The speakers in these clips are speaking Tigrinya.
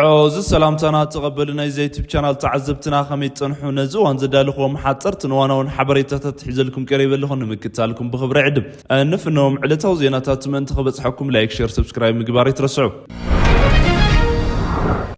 ዐዚ ሰላምታና ተቐበሉ። ናይ ዩቱብ ቻናል ተዓዘብትና ከመይ ትጸንሑ? ነዚ እዋን ዘዳለኹዎም ሓጸርትን እዋናውን ሓበሬታታት ሒዘልኩም ቀሪበ ኣለኹ። ንምክታልኩም ብኽብሪ ዕድም። እንፍኖም ዕለታዊ ዜናታት ምእንቲ ክበጽሐኩም ላይክ፣ ሼር፣ ሰብስክራይብ ምግባር ይትረስዑ።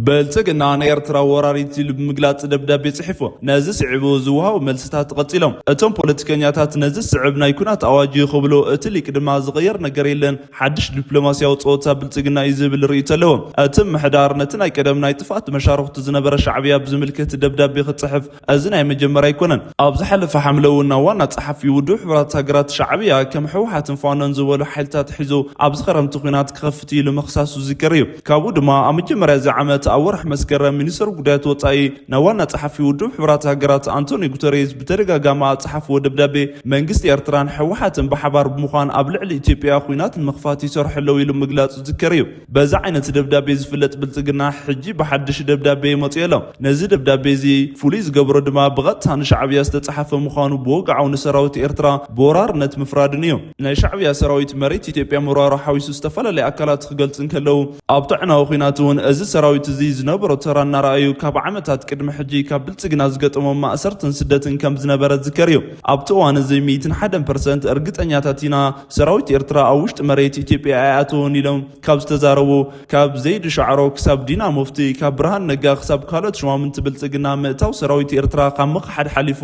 ብልጽግና ንኤርትራ ወራሪት ኢሉ ብምግላጽ ደብዳቤ ጽሒፉ። ነዚ ስዒቡ ዝወሃቡ መልስታት ቀጺሎም። እቶም ፖለቲከኛታት ነዚ ስዕብ ናይ ኩናት ኣዋጅ እዩ ክብሉ፣ እቲ ሊቅ ድማ ዝቕየር ነገር የለን፣ ሓድሽ ዲፕሎማስያዊ ጸወታ ብልጽግና እዩ ዝብል ርእይቶ ኣለዎም። እቲ ምሕዳር ነቲ ናይ ቀደም ናይ ጥፍኣት መሻርኽቱ ዝነበረ ሻዕብያ ብዝምልከት ደብዳቤ ክጽሕፍ እዚ ናይ መጀመርያ ኣይኮነን። ኣብ ዝሓለፈ ሓምለ እውን ናብ ዋና ጸሓፊ ውድብ ሕቡራት ሃገራት ሻዕብያ ከም ህወሓትን ፋኖን ዝበሉ ሓይልታት ሒዙ ኣብዚ ክረምቲ ኲናት ክኸፍት ኢሉ ምኽሳሱ ዝዝከር እዩ። ካብኡ ድማ ኣብ መጀመርያ እዚ ዓመት ኣብ ወርሒ መስከረም ሚኒስትር ጉዳያት ወጻኢ ናብ ዋና ጸሓፊ ውድብ ሕቡራት ሃገራት ኣንቶኒ ጉተሬዝ ብተደጋጋሚ ኣብ ጸሓፍዎ ደብዳቤ መንግስቲ ኤርትራን ህወሓትን ብሓባር ብምዃን ኣብ ልዕሊ ኢትዮጵያ ኲናት ንምኽፋት ይሰርሑ ኣለዉ ኢሉ ምግላጹ ዝዝከር እዩ። በዚ ዓይነት ደብዳቤ ዝፍለጥ ብልጽግና ሕጂ ብሓድሽ ደብዳቤ ይመጽኡ ኣለዉ። ነዚ ደብዳቤ እዚ ፍሉይ ዝገብሮ ድማ ብቐጥታ ንሻዕብያ ዝተጻሓፈ ምዃኑ ብወግዓዊ ንሰራዊት ኤርትራ ብወራርነት ምፍራድን እዩ። ናይ ሻዕብያ ሰራዊት መሬት ኢትዮጵያ ምውራሩ ሓዊሱ ዝተፈላለዩ ኣካላት ክገልጹ እንከለዉ፣ ኣብ ጥዕናዊ ኲናት እውን እዚ ሰራዊት እዚ ዝነበሮ ተራ እናረኣዩ ካብ ዓመታት ቅድሚ ሕጂ ካብ ብልጽግና ዝገጠሞም ማእሰርትን ስደትን ከም ዝነበረ ዝዝከር እዩ። ኣብቲ እዋን እዚ ሚእትን ሓደን ፐርሰንት እርግጸኛታት ኢና ሰራዊት ኤርትራ ኣብ ውሽጢ መሬት ኢትዮጵያ ኣይኣተውን ኢሎም ካብ ዝተዛረቡ፣ ካብ ዘይድ ሻዕሮ ክሳብ ዲና ሙፍቲ፣ ካብ ብርሃን ነጋ ክሳብ ካልኦት ሹማምንቲ ብልጽግና ምእታው ሰራዊት ኤርትራ ካብ ምኽሓድ ሓሊፉ፣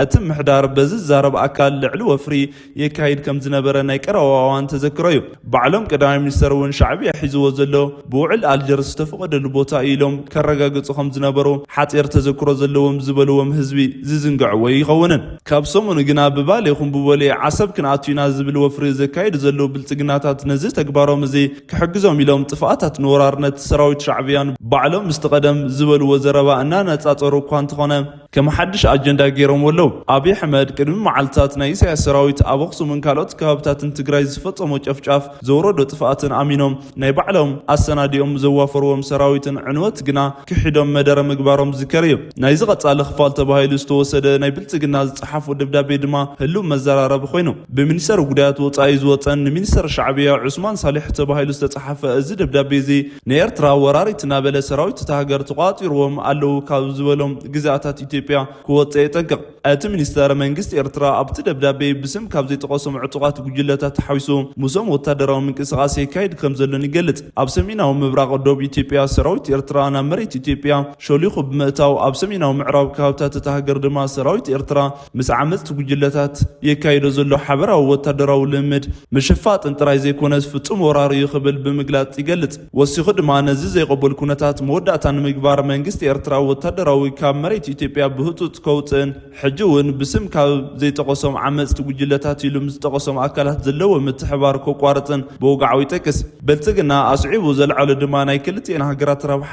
እቲ ምሕዳር በዚ ዝዛረብ ኣካል ልዕሊ ወፍሪ የካይድ ከም ዝነበረ ናይ ቀረባ እዋን ተዘክሮ እዩ። ባዕሎም ቀዳማይ ሚኒስተር እውን ሻዕብያ ሒዝዎ ዘሎ ብውዕል ኣልጀርስ ዝተፈቐደሉ ቦታ እዩ ኢሎም ከረጋግጹ ከም ዝነበሩ ሓጺር ተዘክሮ ዘለዎም ዝበልዎም ህዝቢ ዝዝንግዕዎ ይኸውንን። ካብ ሰሙኑ ግና ብባሌኹም ብቦሌ ዓሰብ ክንኣቱ ኢና ዝብል ወፍሪ ዘካይዱ ዘለዉ ብልጽግናታት ነዚ ተግባሮም እዚ ክሕግዞም ኢሎም ጥፍኣታት ንወራርነት ሰራዊት ሻዕብያን ባዕሎም ምስቲ ቀደም ዝበልዎ ዘረባ እናነጻጸሩ እኳ እንተኾነ ከም ሓድሽ ኣጀንዳ ገይሮምዎ ኣለዉ። ኣብይ ኣሕመድ ቅድሚ መዓልትታት ናይ ኢሳያስ ሰራዊት ኣብ ኣኽሱምን ካልኦት ከባብታትን ትግራይ ዝፈጸሞ ጨፍጫፍ ዘውረዶ ጥፍኣትን ኣሚኖም ናይ ባዕሎም ኣሰናዲኦም ዘዋፈርዎም ሰራዊትን ዕንወት ግና ክሒዶም መደረ ምግባሮም ዝዝከር እዩ። ናይዚ ቀጻሊ ክፋል ተባሂሉ ዝተወሰደ ናይ ብልጽግና ዝጸሓፎ ደብዳቤ ድማ ህሉው መዘራረቢ ኮይኑ፣ ብሚኒስተር ጉዳያት ወጻኢ ዝወጸን ንሚኒስተር ሻዕብያ ዑስማን ሳሊሕ ተባሂሉ ዝተጸሓፈ እዚ ደብዳቤ እዚ ንኤርትራ ወራሪት እናበለ ሰራዊት እታ ሃገር ተቋጺርዎም ኣለዉ ካብ ዝበሎም ግዝኣታት ኢትዮጵያ ክወጽእ የጠንቅቕ። እቲ ሚኒስተር መንግስቲ ኤርትራ ኣብቲ ደብዳቤ ብስም ካብ ዘይጠቐሶም ዕጡቓት ጉጅለታት ተሓዊሱ ምስኦም ወታደራዊ ምንቅስቓስ የካይድ ከም ዘሎን ይገልጽ። ኣብ ሰሜናዊ ምብራቕ ዶብ ኢትዮጵያ ሰራዊት ኤርትራ ናብ መሬት ኢትዮጵያ ሾሊኹ ብምእታው ኣብ ሰሜናዊ ምዕራብ ከባብታት እታ ሃገር ድማ ሰራዊት ኤርትራ ምስ ዓመጽቲ ጉጅለታት የካይዶ ዘሎ ሓበራዊ ወታደራዊ ልምምድ ምሽፋጥን ጥራይ ዘይኮነስ ፍጹም ወራር እዩ ክብል ብምግላጽ ይገልጽ። ወሲኹ ድማ ነዚ ዘይቐበል ኩነታት መወዳእታ ንምግባር መንግስቲ ኤርትራ ወታደራዊ ካብ መሬት ኢትዮጵያ ብህጹጽ ከውጽእን ሕጂ እውን ብስም ካብ ዘይጠቐሶም ዓመጽቲ ጉጅለታት ኢሉ ምስ ዝጠቐሶም ኣካላት ዘለዎ ምትሕባር ከቋርጽን ብወግዓዊ ይጠቅስ። ብልጽግና ኣስዒቡ ዘልዓሎ ድማ ናይ ክልቲኤን ሃገራት ረብሓ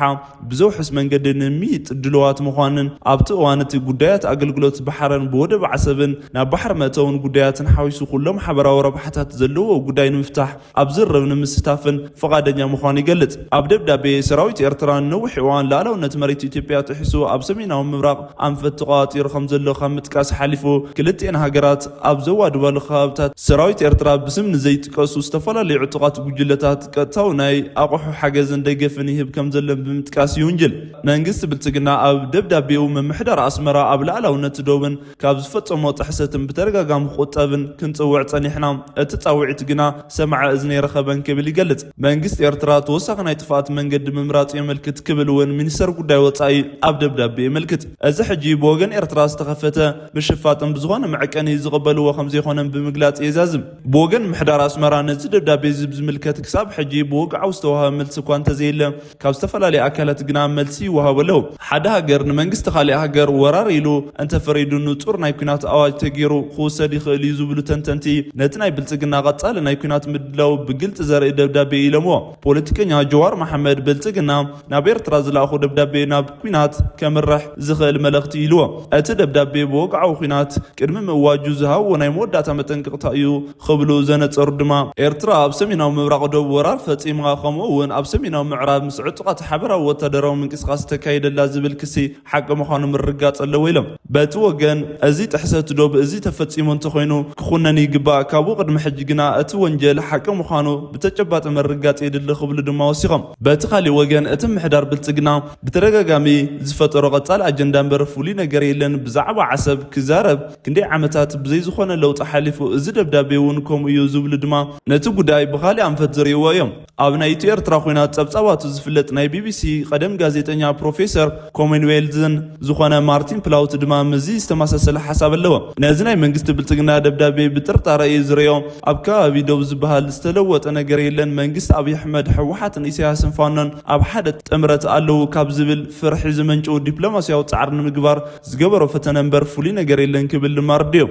ብዘውሕስ መንገዲ ንምይጥ ድልዋት ምዃንን ኣብቲ እዋን እቲ ጉዳያት ኣገልግሎት ባሕርን ብወደብ ዓሰብን ናብ ባሕሪ መእተውን ጉዳያትን ሓዊሱ ኩሎም ሓበራዊ ረብሓታት ዘለዎ ጉዳይ ንምፍታሕ ኣብ ዝርርብ ንምስታፍን ፍቓደኛ ምዃኑ ይገልጽ። ኣብ ደብዳቤ ሰራዊት ኤርትራ ንነዊሕ እዋን ሉዓላውነት መሬት ኢትዮጵያ ጥሒሱ ኣብ ሰሜናዊ ምብራቕ ኣንፈት ተቋጺሩ ከም ዘሎ ካብ ምጥቃስ ሓሊፉ ክልቲኤን ሃገራት ኣብ ዘዋድባሉ ከባብታት ሰራዊት ኤርትራ ብስም ንዘይጥቀሱ ዝተፈላለዩ ዕጡቓት ጉጅለታት ቀጥታዊ ናይ ኣቑሑ ሓገዝን ደገፍን ይህብ ከም ዘለን ብምጥቃስ ይውንጅል። መንግስቲ ብልጽግና ኣብ ደብዳቤኡ ምምሕዳር ኣስመራ ኣብ ሉዓላውነት ዶብን ካብ ዝፈጸሞ ጥሕሰትን ብተደጋጋሚ ክቑጠብን ክንጽውዕ ጸኒሕና፣ እቲ ጻውዒት ግና ሰማዒ እዝኒ ኣይረኸበን ክብል ይገልጽ። መንግስቲ ኤርትራ ተወሳኺ ናይ ጥፍኣት መንገዲ ምምራጹ የመልክት ክብል እውን ሚኒስተር ጉዳይ ወጻኢ ኣብ ደብዳቤ የመልክት። እዚ ሕጂ ብወገን ኤርትራ ዝተኸፈተ ምሽፋጥን ብዝኾነ መዐቀኒ ዝቕበልዎ ከም ዘይኮነን ብምግላጽ የዛዝም። ብወገን ምሕዳር ኣስመራ ነዚ ደብዳቤ እዚ ብዝምልከት ክሳብ ሕጂ ብወግዓዊ ዝተዋህበ መልሲ እኳ እንተዘየለ፣ ካብ ዝተፈላለዩ ኣካላት ግና መልሲ ይወሃቡ ኣለዉ። ሓደ ሃገር ንመንግስቲ ካሊእ ሃገር ወራር ኢሉ እንተፈሪዱ ንጹር ናይ ኲናት ኣዋጅ ተገይሩ ክውሰድ ይኽእል እዩ ዝብሉ ተንተንቲ፣ ነቲ ናይ ብልጽግና ቀጻሊ ናይ ኲናት ምድላው ብግልጺ ዘርኢ ደብዳቤ ኢሎምዎ። ፖለቲከኛ ጀዋር መሓመድ ብልጽግና ናብ ኤርትራ ዝለኣኾ ደብዳቤ ናብ ኲናት ከምርሕ ዝኽእል መልእኽቲ ኢልዎ። እቲ ደብዳቤ ብወግዓዊ ኲናት ቅድሚ ምእዋጁ ዝሃብዎ ናይ መወዳእታ መጠንቀቕታ እዩ ክብሉ ዘነጸሩ ድማ፣ ኤርትራ ኣብ ሰሜናዊ ምብራቕ ዶብ ወራር ፈጺማ፣ ከምኡ እውን ኣብ ሰሜናዊ ምዕራብ ምስ ዕጡቓት ሓበራዊ ወታደራዊ ምንቅስቓስ ተካይደላ ዝብል ክሲ ሓቂ ምዃኑ ምርግጋጽ ኣለዎ ኢሎም። በቲ ወገን፣ እዚ ጥሕሰት ዶብ እዚ ተፈጺሙ እንተኾይኑ ክኹነን ይግባእ፣ ካብኡ ቅድሚ ሕጂ ግና እቲ ወንጀል ሓቂ ምዃኑ ብተጨባጢ ምርግጋጽ የድሊ ክብሉ ድማ ወሲኾም። በቲ ካሊእ ወገን፣ እቲ ምሕዳር ብልጽግና ብተደጋጋሚ ዝፈጠሮ ቀጻሊ ኣጀንዳ እምበር ፍሉይ ነገር የለን። ብዛዕባ ዓሰብ ክዛረብ ክንደይ ዓመታት ብዘይ ዝኾነ ለውጢ ሓሊፉ፣ እዚ ደብዳቤ እውን ከምኡ እዩ ዝብሉ ድማ ነቲ ጉዳይ ብኻሊእ ኣንፈት ዝርእይዎ እዮም። ኣብ ናይ ኢትዮ ኤርትራ ኹናት ጸብጻባቱ ዝፍለጥ ናይ ቢቢሲ ቀደም ጋዜጠኛ ፕሮፌሰር ኮመንዌልዝን ዝኾነ ማርቲን ፕላውት ድማ ምስዚ ዝተመሳሰለ ሓሳብ ኣለዎ። ነዚ ናይ መንግስቲ ብልጽግና ደብዳቤ ብጥርጣረ እዩ ዝርእዮ። ኣብ ከባቢ ደቡብ ዝበሃል ዝተለወጠ ነገር የለን። መንግስቲ ኣብይ ኣሕመድ፣ ህወሓትን ኢሳያስን ፋኖን ኣብ ሓደ ጥምረት ኣለዉ ካብ ዝብል ፍርሒ ዝመንጨው ዲፕሎማስያዊ ጻዕሪ ንምግባር ዝገበሮ ፈተነ እምበር ፍሉይ ነገር የለን ክብል ድማ ኣረዲኡ።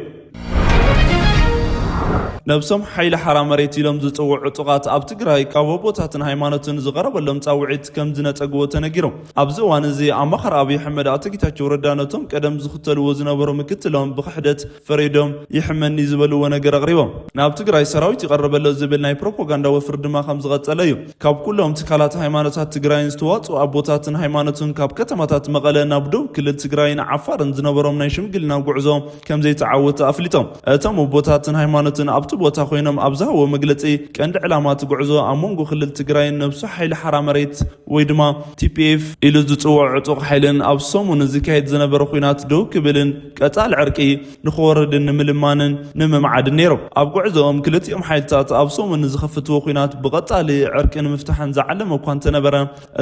ነብሶም ሓይሊ ሓራ መሬት ኢሎም ዝጽውዑ ዕጡቓት ኣብ ትግራይ ካብ ኣቦታትን ሃይማኖትን ዝቐረበሎም ጻውዒት ከም ዝነጸግዎ ተነጊሩ። ኣብዚ እዋን እዚ ኣማኻሪ ኣብይ ኣሕመድ ኣቶ ጌታቸው ረዳ ነቶም ቀደም ዝኽተልዎ ዝነበሩ ምክትሎም ብኽሕደት ፈሪዶም ይሕመኒ ዝበልዎ ነገር ኣቕሪቦም። ናብ ትግራይ ሰራዊት ይቐርብ ኣሎ ዝብል ናይ ፕሮፓጋንዳ ወፍሪ ድማ ከም ዝቐጸለ እዩ። ካብ ኩሎም ትካላት ሃይማኖታት ትግራይን ዝተዋጽኡ ኣቦታትን ሃይማኖትን ካብ ከተማታት መቐለ ናብ ደቡብ ክልል ትግራይን ዓፋርን ዝነበሮም ናይ ሽምግልና ጉዕዞ ከም ዘይተዓወተ ኣፍሊጦም። እቶም ኣቦታትን ሃይማኖትን ኣብቲ ቦታ ኮይኖም ኣብ ዝሃብዎ መግለጺ፣ ቀንዲ ዕላማ እቲ ጉዕዞ ኣብ መንጎ ክልል ትግራይን ነብሱ ሓይሊ ሓራ መሬት ወይ ድማ ቲፒኤፍ ኢሉ ዝጽውዖ ዕጡቕ ሓይልን ኣብ ሰሙን ዝካየድ ዝነበረ ኲናት ደው ክብልን ቀጻሊ ዕርቂ ንኽወርድን ንምልማንን ንምምዓድን ነይሩ። ኣብ ጉዕዞኦም ክልቲኦም ሓይልታት ኣብ ሰሙን ዝኸፍትዎ ኲናት ብቐጻሊ ዕርቂ ንምፍታሕን ዝዓለመ እኳ እንተነበረ፣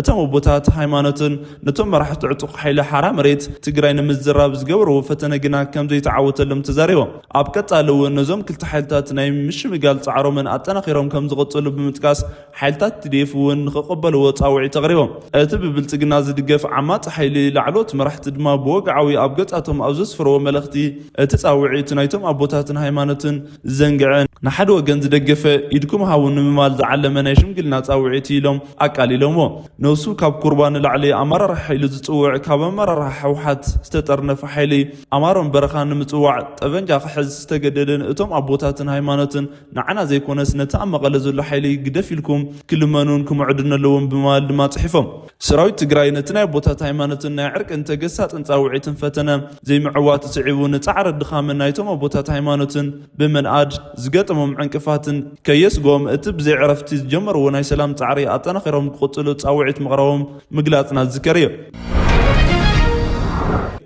እቶም ኣቦታት ሃይማኖትን ነቶም መራሕቲ ዕጡቕ ሓይሊ ሓራ መሬት ትግራይ ንምዝራብ ዝገበርዎ ፈተነ ግና ከም ዘይተዓወተሎም ተዛሪቦም። ኣብ ቀጻሊ እውን ነዞም ክልተ ሓይልታት ናይ ምሽምጋል ጻዕሮምን ኣጠናኺሮም ከም ዝቐጽሉ ብምጥቃስ፣ ሓይልታት ቲዲኤፍ እውን ንኽቕበልዎ ጻውዒት ኣቕሪቦም። እቲ ብብልጽግና ዝድገፍ ዓማጺ ሓይሊ ላዕለዎት መራሕቲ ድማ ብወግዓዊ ኣብ ገጻቶም ኣብ ዘስፍርዎ መልእኽቲ፣ እቲ ጻውዒት ናይቶም ኣቦታትን ሃይማኖትን ዘንግዐ፣ ንሓደ ወገን ዝደገፈ ኢድኩም ሃቡ ንምባል ዝዓለመ ናይ ሽምግልና ጻውዒት ኢሎም ኣቃሊሎምዎ። ነብሱ ካብ ኩርባ ንላዕሊ ኣመራርሓ ኢሉ ዝጽውዕ፣ ካብ ኣመራርሓ ህወሓት ዝተጠርነፈ ሓይሊ ኣማሮን በረኻን ንምጽዋዕ ጠበንጃ ክሕዝ ዝተገደደን እቶም ኣቦታትን ሃይማኖትን ንዓና ዘይኮነስ ነቲ ኣብ መቐለ ዘሎ ሓይሊ ግደፍ ኢልኩም ክልመኑን ክምዕዱን ኣለዎም ብምባል ድማ ጽሒፎም። ሰራዊት ትግራይ ነቲ ናይ ኣቦታት ሃይማኖትን ናይ ዕርቅን ተገሳጽን ጻውዒትን ፈተነ ዘይምዕዋቱ ስዒቡ፣ ንጻዕሪ ድኻምን ናይቶም ኣቦታት ሃይማኖትን ብምንኣድ ዝገጠሞም ዕንቅፋትን ከየስግኦም፣ እቲ ብዘይ ዕረፍቲ ዝጀመርዎ ናይ ሰላም ጻዕሪ ኣጠናኺሮም ክቕጽሉ ጻውዒት ምቕራቦም ምግላጽና ዝዝከር እዩ።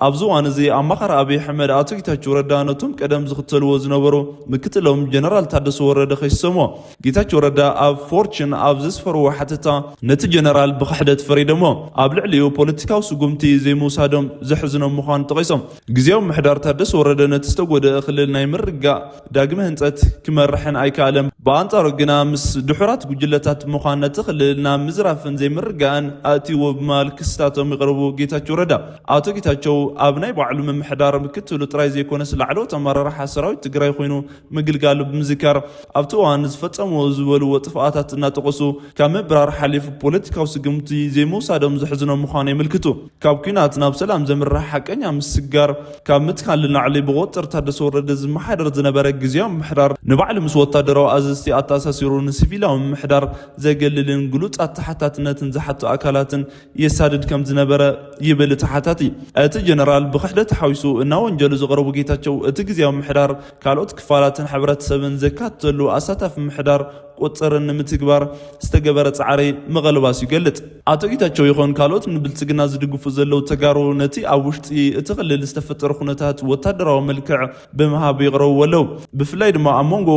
ኣብዚ እዋን እዚ ኣማኻሪ ኣብይ ኣሕመድ ኣቶ ጌታቸው ረዳ ነቶም ቀደም ዝኽተልዎ ዝነበሩ ምክትሎም ጀነራል ታደሰ ወረደ ከሲሶምዎ። ጌታቸው ረዳ ኣብ ፎርችን ኣብ ዘስፈርዎ ሓተታ፣ ነቲ ጀነራል ብኽሕደት ፈሪዶምዎ። ኣብ ልዕሊኡ ፖለቲካዊ ስጉምቲ ዘይምውሳዶም ዘሕዝኖም ምዃኑ ጠቒሶም። ግዜያዊ ምሕዳር ታደሰ ወረደ ነቲ ዝተጎድአ ክልል ናይ ምርጋእ ዳግመ ህንጸት ክመርሕን ኣይከኣለን። ብኣንጻሩ ግና ምስ ድሑራት ጉጅለታት ብምዃን ነቲ ክልል ናብ ምዝራፍን ዘይምርጋእን ኣእትይዎ ብምባል ክስታቶም ይቕርቡ ጌታቸው ረዳ። ኣቶ ጌታቸው ኣብ ናይ ባዕሉ ምምሕዳር ምክትሉ ጥራይ ዘይኮነስ ላዕለዎት ኣመራርሓ ሰራዊት ትግራይ ኮይኑ ምግልጋሉ ብምዝካር፣ ኣብቲ እዋን ዝፈጸምዎ ዝበልዎ ጥፍኣታት እናጠቐሱ ካብ ምብራር ሓሊፉ ፖለቲካዊ ስጉምቲ ዘይምውሳዶም ዘሕዝኖም ምዃኑ የመልክቱ። ካብ ኲናት ናብ ሰላም ዘምርሕ ሓቀኛ ምስግጋር ካብ ምትካል ንላዕሊ ብቁጽጽር ታደሰ ወረደ ዝመሓደር ዝነበረ ግዜያዊ ምምሕዳር ንባዕሉ ምስ ወታደራዊ ኣዘዝቲ ኣተኣሳሲሩ ንሲቪላዊ ምምሕዳር ዘገልልን ግሉጽ ኣተሓታትነትን ዝሓቱ ኣካላትን የሳድድ ከም ዝነበረ ይብል እቲ ሓታቲ። እቲ ጀነራል ብኽሕደት ሓዊሱ እናወንጀሉ ዝቐረቡ ጌታቸው፣ እቲ ግዜያዊ ምምሕዳር ካልኦት ክፋላትን ሕብረተሰብን ዘካተሉ ኣሳታፊ ምምሕዳር ቁጽርን ንምትግባር ዝተገበረ ጻዕሪ ምቕልባስ ይገልጽ። ኣቶ ጌታቸው ይኹን ካልኦት ንብልጽግና ዝድግፉ ዘለዉ ተጋሩ ነቲ ኣብ ውሽጢ እቲ ክልል ዝተፈጠረ ኩነታት ወታደራዊ መልክዕ ብምሃብ ይቕረብዎ ኣለዉ። ብፍላይ ድማ ኣብ መንጎ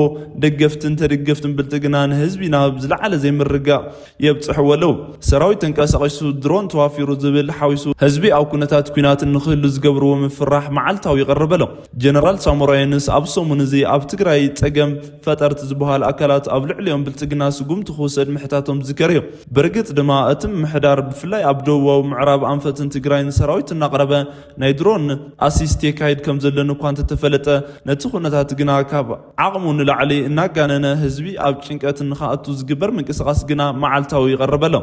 ደገፍትን ተደገፍትን ብልጽግና ንህዝቢ ናብ ዝለዓለ ዘይምርግጋእ የብጽሕዎ ኣለዉ። ሰራዊት ተንቀሳቒሱ ድሮን ተዋፊሩ ዝብል ሓዊሱ ህዝቢ ኣብ ኩነታት ኲናት ንክህሉ ዝገብርዎ ምፍራሕ መዓልታዊ ይቐርብ ኣሎ። ጀነራል ሳሞራ የኑስ ኣብ ሰሙን እዚ ኣብ ትግራይ ጸገም ፈጠርቲ ዝበሃል ኣካላት ኣብ ልዕሊኦም ብልጽግና ስጉምቲ ክውሰድ ምሕታቶም ዝዝከር እዩ። ብርግጽ ድማ እቲ ምምሕዳር ብፍላይ ኣብ ደቡባዊ ምዕራብ ኣንፈትን ትግራይን ሰራዊት እናቕረበ ናይ ድሮን ኣሲስት የካይድ ከም ዘሎን እኳ እንተተፈለጠ፣ ነቲ ኩነታት ግና ካብ ዓቕሙ ንላዕሊ እናጋነነ ህዝቢ ኣብ ጭንቀት ንኽኣቱ ዝግበር ምንቅስቓስ ግና መዓልታዊ ይቐርብ ኣሎ።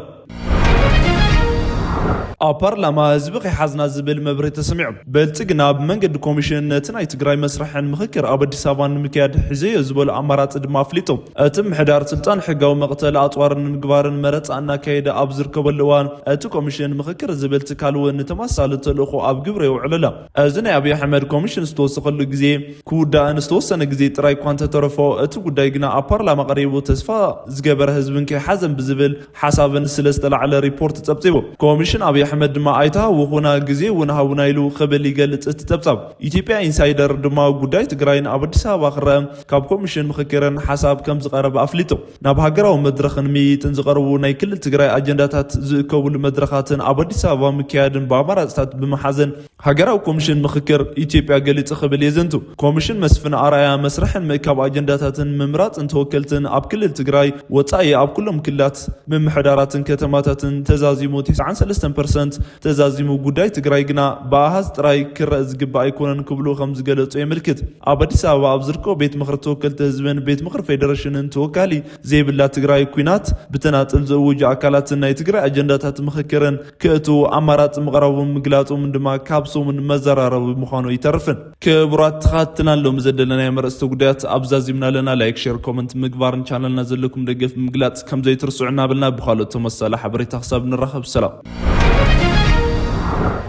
ኣብ ፓርላማ ህዝቢ ከይሓዝና ዝብል መብርሂ ተሰሚዑ። ብልጽግና ብመንገዲ ኮሚሽን ነቲ ናይ ትግራይ መስርሕን ምኽክር ኣብ ኣዲስ ኣበባ ንምክያድ ሒዘዮ ዝበሎ ኣማራጺ ድማ ኣፍሊጡ። እቲ ምሕዳር ስልጣን ሕጋዊ መቕተሊ ኣጽዋር ንምግባርን መረጻ እናካየደ ኣብ ዝርከበሉ እዋን፣ እቲ ኮሚሽን ምኽክር ዝብል ትካል እውን ንተመሳሳሊ ተልእኾ ኣብ ግብሪ የውዕለላ። እዚ ናይ ኣብይ ኣሕመድ ኮሚሽን ዝተወሰኸሉ ግዜ ክውዳእን ዝተወሰነ ግዜ ጥራይ እኳ እንተተረፎ፣ እቲ ጉዳይ ግና ኣብ ፓርላማ ቀሪቡ ተስፋ ዝገበረ ህዝብን ከይሓዘን ብዝብል ሓሳብን ስለ ዝተላዕለ ሪፖርት ጸብጺቡ። ኮሚሽን ኣብይ ኣሕመድ ድማ ኣይተሃወኹና፣ ግዜ እውን ሃቡና ኢሉ ክብል ይገልጽ እቲ ጸብጻብ። ኢትዮጵያ ኢንሳይደር ድማ ጉዳይ ትግራይን ኣብ ኣዲስ ኣበባ ክረአ ካብ ኮሚሽን ምኽክርን ሓሳብ ከም ዝቐረበ ኣፍሊጡ። ናብ ሃገራዊ መድረኽን ምይይጥን ዝቐርቡ ናይ ክልል ትግራይ ኣጀንዳታት ዝእከብሉ መድረኻትን ኣብ ኣዲስ ኣበባ ምክያድን ብኣማራፅታት ብምሓዘን ሃገራዊ ኮሚሽን ምኽክር ኢትዮጵያ ገሊጹ ክብል የዘንቱ። ኮሚሽን መስፍን ኣርኣያ መስርሕን ምእካብ ኣጀንዳታትን ምምራጽን ተወከልትን ኣብ ክልል ትግራይ ወጻኢ ኣብ ኩሎም ክልላት ምምሕዳራትን ከተማታትን ተዛዚሙ ትስዓን ሰለስተን ፐርሰንት ተዛዚሙ፣ ጉዳይ ትግራይ ግና ብኣሃዝ ጥራይ ክረአ ዝግባእ ኣይኮነን ክብሉ ከም ዝገለጹ የመልክት። ኣብ ኣዲስ ኣበባ ኣብ ዝርከቡ ቤት ምኽሪ ተወከልቲ ህዝብን ቤት ምኽሪ ፌዴሬሽንን ተወካሊ ዘይብላ ትግራይ፣ ኲናት ብተናጽል ዝእውጁ ኣካላትን ናይ ትግራይ ኣጀንዳታት ምኽክርን ክእትዉ ኣማራጺ ምቕራቦም ምግላጾምን ድማ ካብ ሰሙን መዘራረቢ ምዃኑ ይተርፍን። ክቡራት ተኻትናሎም ዘለናዮ መረጽቲ ጉዳያት ኣብዛዚምና ኣለና። ላይክ፣ ሼር፣ ኮመንት ምግባርን ቻነልና ዘለኩም ደገፍ ምግላጽ ከም ዘይትርስዑ እናበልና ብኻልኦት ተመሳሳሊ ሓበሬታ ክሳብ ንራኸብ ሰላም።